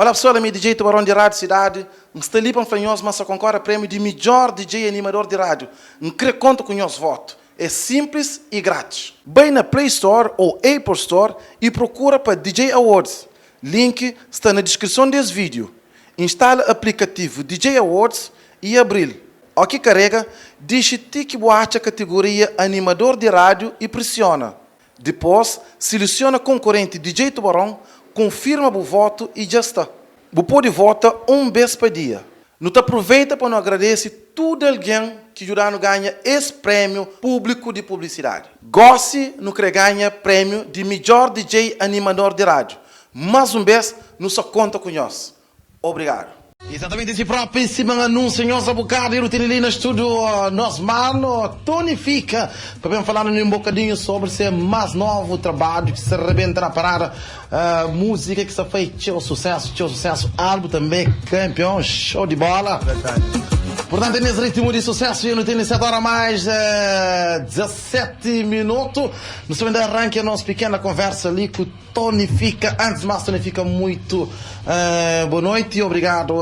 Olá pessoal, ami é DJ Tubarão di Rádio Cidade. N sta li pa N fla nhos ma sa konkore a prémiu di midjor DJ animador di rádiu. N kre konta ku nhos votu. É sinplis i grátis. Bai na Play Store ou Apple Store i prokura pa DJ Awards. Link sta na diskrison di es vídiu. Instala aplikativu DJ Awards i abri-l. Ó ki karega, dixi ti ki bu atxa kategoria Animador di Rádiu i presiona. Dipôs, silisiona konkorenti DJ Tubaron, konfirma bu votu i dja sta! Bu pode vota un bês pa dia. Nu ta apruveita pa nu agradese tudu algen ki djuda-nu ganha es prémiu públiku di publisidadi. Gósi nu krê ganha prémiu di midjór DJ animador di rádiu. Más un bês, nu sta konta ku nhos. Obrigadu. Exatamente si propi sima N anunsia nhos abokadu i nu tene li na studio nos mano Tony Fika pa ben falanu un bokadinhu sobri se mas novu trabadju ki sta rebenta na parada musika ki sta fai txeu susesu txeu susesu albu tanbe kanpion show di bola portantu é nes ritmu di susesu i nu tene 7 ora mais 17 minutu nu sta ben da arranki a nos pikena konversa li ku Tony Fika, antes de mais Tony Fika muito boa noite e obrigado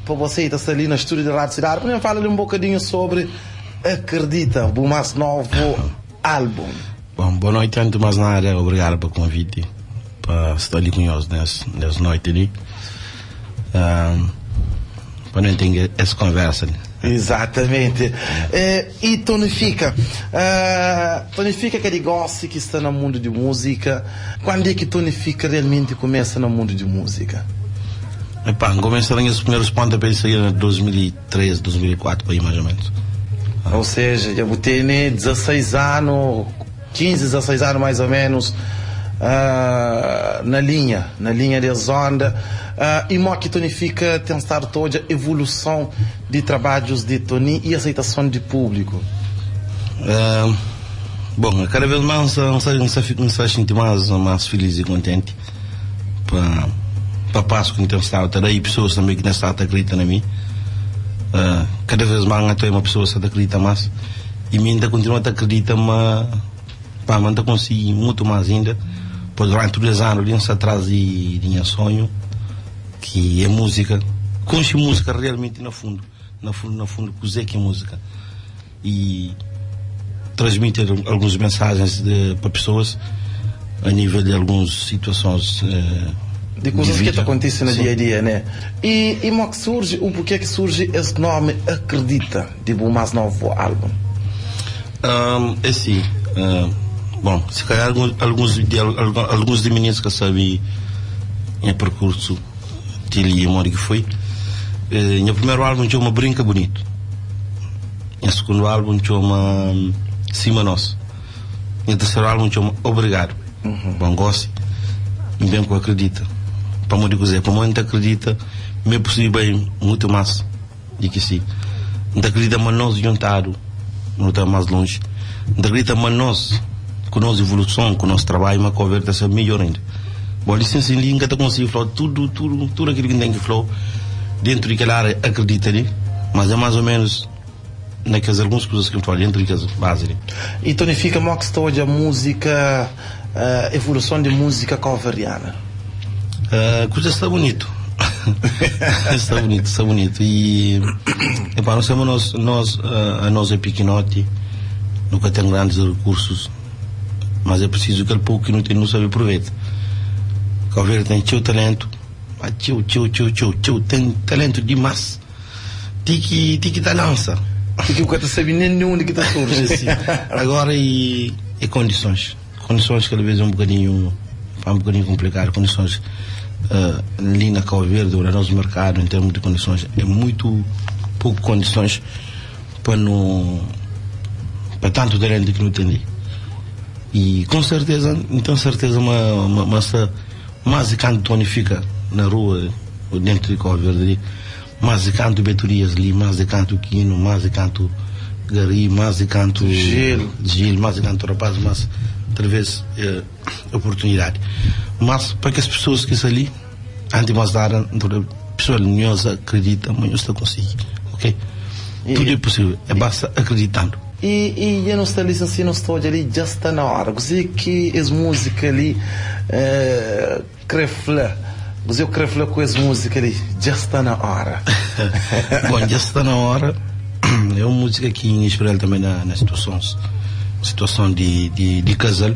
pa bu aceita sta li na estúdio de Rádio Cidade pa ben fala li um bocadinho sobre Acredita, bu mais novo álbum. Bom, boa noite, antes de mais nada, obrigado pa convite pa sta li ku nhos nes, nes noite li. Um, pa nu ten es conversa li. Exatamente. Eh, e Tony Fika, eh, Tony Fika ka di gosi ki sta na mundu di múzika. Kuandu é ki Tony Fika realmenti kumesa na mundu di múzika? Epá, N kumesa na nhas primeiros pontapés di saída na 2003, 2004, pa aí mais ou menos. Ou seja, dja bu tene 16 anu, 15, 16 anu mais ou menos, ah, na linha, na linha des onda. Ah, e mo ki Tony Fika ten stadu ta odja evoluson di trabadjus di Tony e aceitason di públiku? Ah, bom, cada vez mais N sa, N sa, N sa xinti mais, mais feliz e contente pa, pa passo ki N ten stadu ta da e pessoas também ki ten stadu ta acredita na mi. Ah, cada vez mais N ta oia ma pessoas sa ta acredita mais e mi N ta continua ta acredita ma Pa, ma N ta konsigi mutu más inda, pa duranti tudu es anu li N sta tras di di nha sonhu ki é múzika. Konxe múzika realmenti na fundu, na fundu, na fundu kuzê ki é múzika i transmiti alguns mensajens pa pesoas a nível di alguns situasons Di di kuzas ki ta vida. kontise na Sim. dia a dia, né? I i mo ki surji, u purkê ki surji es nomi Akredita di bu más novu álbum? É si, bom, se calhar alguns di alguns di minis ka sabe nha perkursu ti li modi ki foi. Nha primeru álbum txoma Brinka Bunitu. Nha segundu álbum txoma Sima Nos. Nha terseru álbum txoma Obrigadu. Bom, gosi N ben ku Akredita. Pamodi kuzê? Pamodi N ta akredita ma é posível bai mutu más. Di ki si. N ta kridita ma nos djuntadu nu ta mas lonji. N ta kridita ma nos, ku nos ivoluson, ku nos trabadju, ma Cabo Verde ta ser midjor inda. Bon, lisensa li N ka ta konsigi fla-u tudu, tudu, tudu akili ki N ten ki fla-u dentu di kel ária, akridita li, mas é más o ménus na kes alguns kuzas ki N fla-u dentu di kes bazi li. I Tony Fika, mo ki sta odja múzika, evoluson di múzika kóverdiana? Kuza sta bunitu. Sta bunitu, sta bunitu. I, epá, nu sabe nos, nos, anos é pikinoti, nu ka ten grandis rikursus, mas é prisizu kel poku ki nu ten nu sabe pruveta. Kau Verdi ten txeu talentu, ma txeu, txeu, txeu, txeu, txeu, ten talentu dimás. Ti ki, ti ki ta lansa. Ti ki bu ka ta sabe nen di undi ki ta surji. Agora e, e kondisons. Kondisons kada vez é um bocadinho, pá, um bocadinho complicado. Kondisons uh, ali na Cabo Verde ou na nosso mercado em termos de condições é muito pouco condições para no para tanto talento que não tem ali. E com certeza, então certeza uma uma, uma, mas canto Tony fica na rua ou dentro de Cabo Verde ali, mas de canto Beto Dias ali, mas de canto Quino, mas de canto Gari, mas de canto Gil, Gil, mas de canto rapaz, mas talvez eh, oportunidade. Mas para que as pessoas que estão ali, antes de mais nada, pessoal, nós acredita, mas nós está conseguir, ok? E, Tudo é possível, é basta acreditando. E, e eu não estou ali, assim, não estou ali, já está na hora. Você que as músicas ali, eh, kre fla. Kuzê ku krê fla ku es múzika li, Dja sta na óra? Bon, Dja sta na óra é un múzika ki N inspira-l tanbê na na situasons, situason di di di kazal,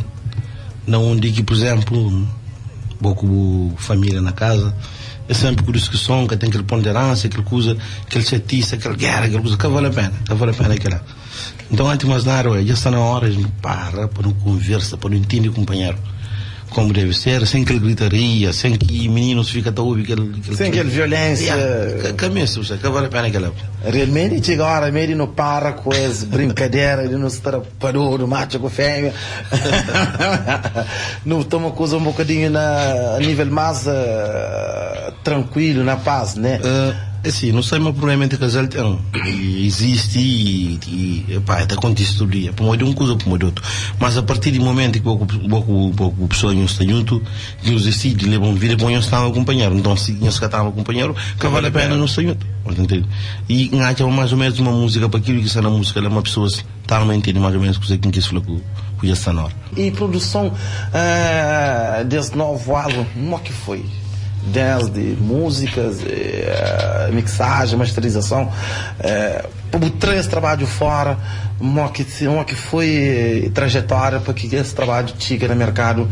na undi ki, pur izénplu, bo ku bu família na kaza, é sénpri ku diskuson, ka ten kel ponderánsia, kel kuza, kel xatisa, kel géra, kel kuza, ka vale a péna, ka vale a péna kila. Nton, antis di más nada, oia, dja sta na óra di nu para pa nu konversa, pa nu intende kunpanheru komu debe ser, sen kel gritaria, sen ki mininus fika ta obi kel. Sen kel violénsia. Ya, ka meste, bu sabe, ka vale péna kela. Realmenti txiga óra mê di nu para ku es brinkadera di nu sta padudu, matxu ku fémia. Nu toma kuza un bokadinhu na nível más trankuilu, na pas, né? É si, nu sabe ma prubléma entri kazal ten, i izisti i, epá, e ta kontise tudu dia, pamodi un kuza ô pamodi otu. Mas a partir di momentu ki bo ku bo ku bo ku pesoa nhos sta djuntu, nhos disidi leba un vida pamodi nhos ta ama kunpanheru. Nton, si nhos ka ta ama kunpanheru, ka vale pena nhos sta djuntu. Bu ta ntende? I N atxa ma más ô ménus uma múzika pa kilu ki sta na múzika la, ma pesoas ta ama ntende más ô ménus kuzê ki N kis fla ku ku dja sta na óra. I produson des novu álbum, mo ki foi? Desdi múzikas, mixagem, masterizason, pa bu tra es trabadju fora, mo ki mo ki foi trajetória pa ki es trabadju txiga na merkadu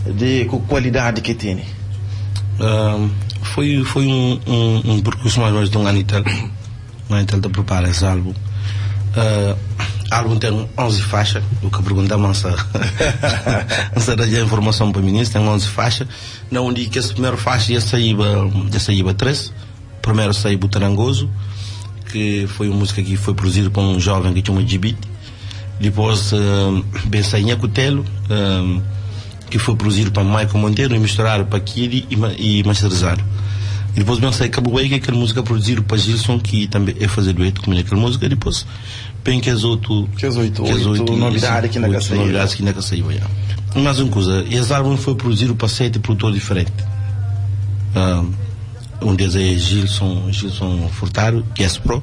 di ku kualidadi ki tene? Foi foi un un perkursu mais ou menos di un anu i tal. Má el ta prepara es álbum. Álbum ten 11 faixa. Bu ka pergunta ma N sa N sa da dja informason pa minis. Ten 11 faixa. Na undi kes primeru faixa dja saíba dja saíba 3. Primeru sai Bu Ta Nangozu, ki foi un múzika ki foi produzidu pa un jóven ki txoma Djibit. Dipôs ben sai Nha Kutelu, ki foi produzidu pa Maicon Monteiro i misturadu pa Kidy i masterizadu. I dipôs ben sai Ka Bu Bai, ki é kel múzika produzidu pa Gilson, ki tanbê el faze duetu ku mi na kel múzika. Dipôs ben kes otu Kes oitu, oitu novidadi ki inda ka saiba. Novidadis ki inda ka saiba, ya. I más un kuza, es álbun foi produzidu pa seti produtor diferenti. Un des é Gilson, Gilson Furtado, Guest Pro.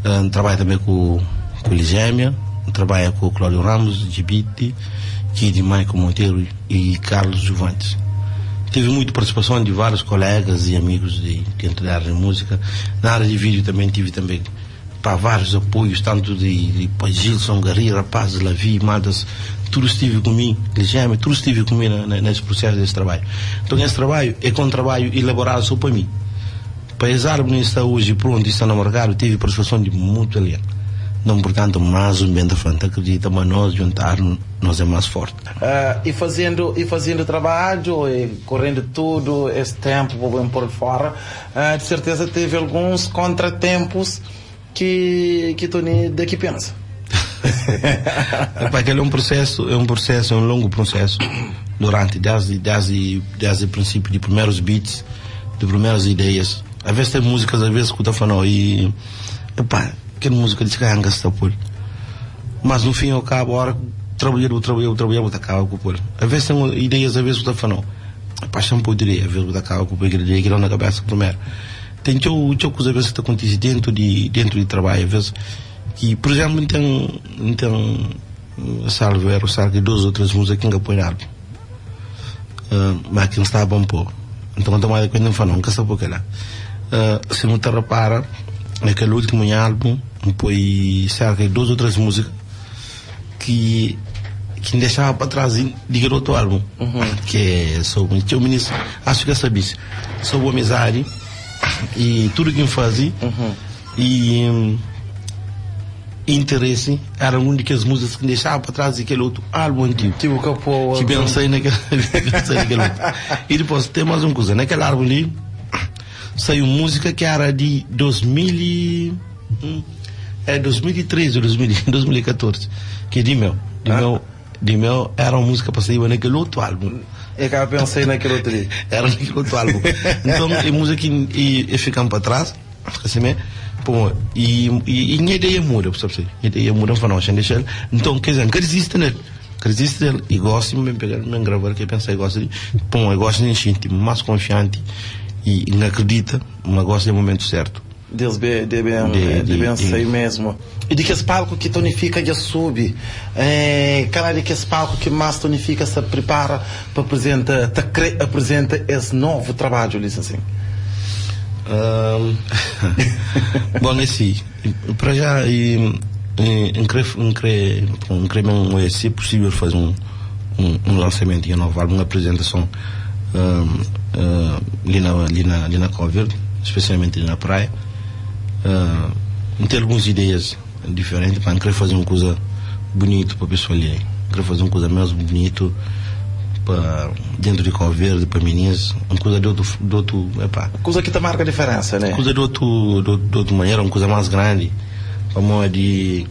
N trabadja tanbê ku ku Ligémia, N trabadja ku Cláudio Ramos, Djibiti, Kid Michael Monteiro e Carlos Juvantes. Tive muita participação de vários colegas e amigos de, dentro da área de música. Na área de vídeo também tive também pá, vários apoios, tanto de, de pá, Gilson, Gary, Rapaz, Lavi, Madas, tudo esteve comigo, Ligémia, tudo esteve comigo na, na, nesse processo desse trabalho. Então esse trabalho é com um trabalho elaborado só para mim. Pa es álbum sta oji prontu i sta na merkadu tevi partisipason di mutu algen. Nton, purtantu, más un ben ta fla, N ta kridita ma nos djuntadu nos é más forti. I fazendu i fazendu trabadju i korendu tudu es tenpu pa ben pôr fora, di serteza tevi alguns kontratenpus ki ki Tony da ki pensa. Epá, kel é un prosesu, é un prosesu, é un longu prosesu duranti desdi desdi desdi prinsipiu di primerus beats, di primerus ideias. Aves ten múzikas aves ku ta fla no i epá, kel múzika li si ka N ka sta pô-l. Mas no fin ao kabu ora ku trabadja bu trabadja bu trabadja bu ta kaba ku pô-l. Aves ten ideias aves ku ta fla no epá, xa-m pô otu ideia, aves bu ta kaba ku poi kel ideia ki da-u na kabesa primeru. Ten txeu txeu kuza aves ki ta kontise dentu di dentu di trabadju aves ki pur izemplu N ten N ten salvu eru serka di dos o tres múzika ki N ka poi na álbum ma ki N staba N po nton N ta manda kuenta N fla no N ka sta po kila si nu ta repara na kel últimu nha álbum N poi serka di dos o tres múzika ki ki N dexaba pa tras di di kel otu álbum ki é sobri txeu minis acho ki es sabe sobri amizadi i tudu ki N faze i interesi era un di kes múzikas ki N dexaba pa tras di kel otu álbum antigu Ki bu ka pô ki ben sai na kel ben sai na kel otu i dipôs ten más un kuza na kel álbum li sai un múzika ki era di 2000 i é 2013 ou 2014 ki é di meu di meu di meu era un múzika pa saiba na kel otu álbum E ka pensei na kel otu li. Era naquele outro álbum. Então, é música que e, e ficam para trás, assim mesmo. Pô, e, e, e minha ideia muda, sabe? Minha ideia muda, eu falo, não, deixa ele. Então, quer dizer, nunca desiste nele. Nunca desiste nele. E gosto de me pegar, me gravar, que pensei, gosto de. Pô, eu gosto de encher, mais confiante e, e não acredita, mas gosto de momento certo. Deus be de ben De, de de, ben de. sai mesmo. E di kes palku ki Tony Fika dja subi, eh, kal é di kes palku ki mas Tony Fika sta pripara pa apresenta, ta kre apresenta es novu trabadju li sin? Ahm, bon, é si, para já e, e, N kre, N kre, N kre mesmo, é, se possível, fazer um, um, um lançamento de um novo álbum, uma apresentação ahm, ah, ali na, ali na, ali na Cabo Verde, especialmente ali na praia. Ah, N tem algumas ideias diferentes, mas N quero fazer uma coisa bonito para o pessoal ali. Quero fazer uma coisa mesmo bonito para dentro de Cabo Verde, para meninas, uma coisa de outro, de outro, epá, Kuza ki ta marka diferensa, né? coisa de outro, de, de outra maneira, uma coisa mais grande. Como de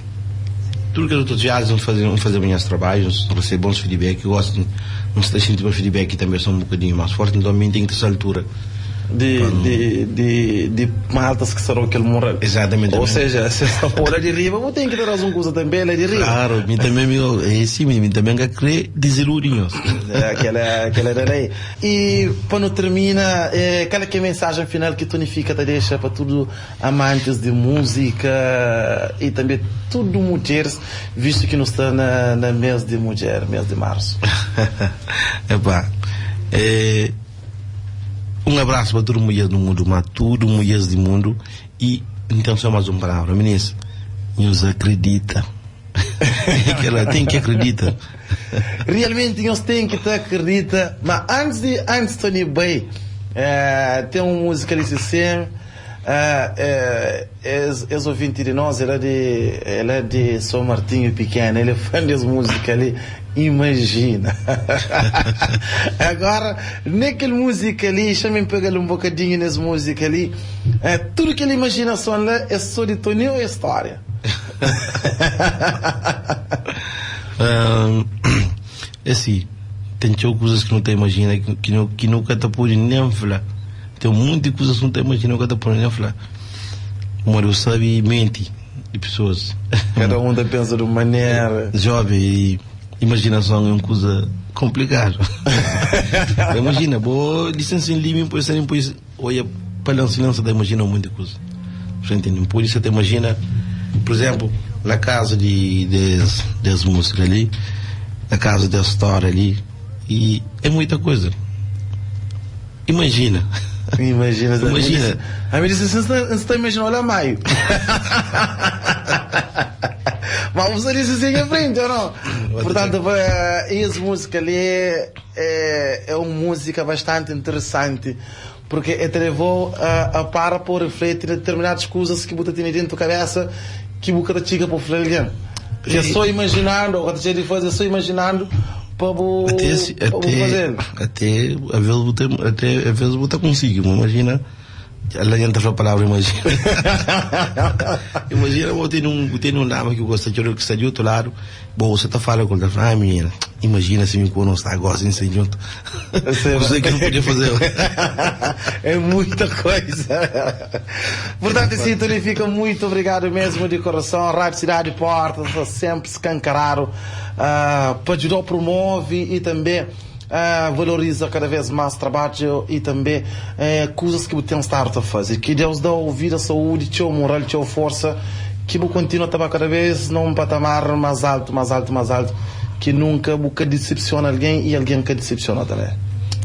tudo que as outras viagens vão fazer, vão fazer bem os trabalhos, recebo bons feedback, eu gosto, não se está sentindo feedback que também são um bocadinho mais forte, então a mim tem que ter essa altura. De maltas que serão aquele moral. Exatamente. Ou seja, se esta porra de riba, vou ter que ter uma coisa também lá de riba. Claro, mim também, meu, é sim, mim também que querer desiludir-nos. É, aquela era lei. E para termina, é, qual é que é a mensagem final que Tony Fika te deixa para tudo amantes de música e também tudo mulheres, visto que não está na mês de mulher, mês de março. Epá, é, um abraço para todas as mulheres do mundo, mas tudo mulheres do mundo. E então só mais uma palavra, meninas, nos acredita. Que ela tem que acreditar. Realmente nós tem que te acredita, mas antes de Tony Bay, tem uma música ali assim, é, esse ouvinte de nós, ele é de São Martinho Pequeno, ele é fã dessa música ali, imagina. Agora, naquela música ali, deixa-me pegar um bocadinho nessa música ali, tudo que ele imaginação lá é só de Tony ou é história? É assim, tem coisas que não te imagina, que nunca te pode nem falar. Tem muitas coisas que não te imagina, nunca te pode nem falar. Mas eu sabe mente de pessoas. Cada um pensa de uma maneira. Jovem, e imaginação é uma coisa complicada. Imagina, boa licença em limite, pois depois, olha, para a silêncio, te imagina muita coisa. Você entende? Por isso você te imagina, por exemplo, na casa de 10 músicas ali, na casa da história ali, e é muita coisa. Imagina. Imagina. Imagina. A mim disse, você está imaginando, olha maio. Mas você disse assim em frente, ou não? Portanto, essa música ali é uma música bastante interessante, porque te levou a para por refletir determinadas coisas que você tem dentro da cabeça que você chega para falar. Que é só imaginando, ou que você fazer só imaginando para fazer. Até às vezes você, até às vezes você consegue, mas imagina, ela entra a palavra imagina. Imagina, eu tenho um dama que gosta de que está de outro lado, bom, você tá falando com ela, fala, ah, menina, imagina se me conosco agora, sem ser junto. Você que não podia fazer. É muita coisa. Portanto, sim, Tony Fika, muito obrigado mesmo de coração. Rádio Cidade Porta, está sempre escancararam para ajudar, promove e também valoriza cada vez mais trabalho e também coisas que tem estado a fazer. Que Deus dá vida, saúde, teu moral, teu força, que você continua a trabalhar cada vez num patamar mais alto, mais alto, mais alto, que nunca você decepciona alguém e alguém que decepciona também.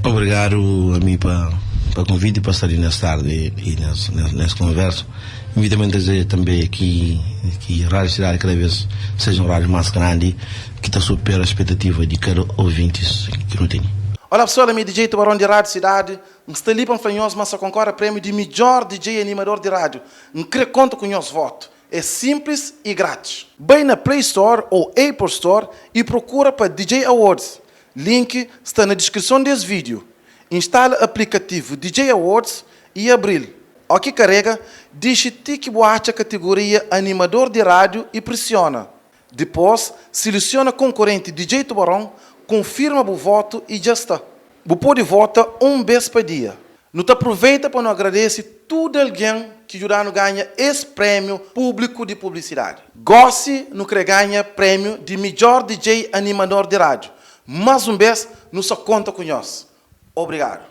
Obrigado a mim para o convite para estar ali nesta tarde e nessa conversa. E também dizer também que a Rádio Cidade cada vez seja um rádio mais grande, que está super a expectativa de cada ouvinte que não tem. Olá pessoal, é DJ Tubarão de Rádio Cidade. Está ali para falar, mas só concorre a prêmio de melhor DJ animador de rádio. Não quero conta com o nosso voto. É simples e grátis. Bem na Play Store ou Apple Store e procura para DJ Awards. Link está na descrição desse vídeo. Instala o aplicativo DJ Awards e abril. Ao que carrega, diz-te que acha a categoria animador de rádio e pressiona. Depois, seleciona concorrente DJ Tubarão, confirma o voto e já está. Você pode votar um vez por dia. Não te aproveita para não agradecer tudo alguém que ajuda a ganhar esse prêmio público de publicidade. Gosse no que ganha prêmio de melhor DJ animador de rádio. Mais um vez, não só conta com nós. Obrigado.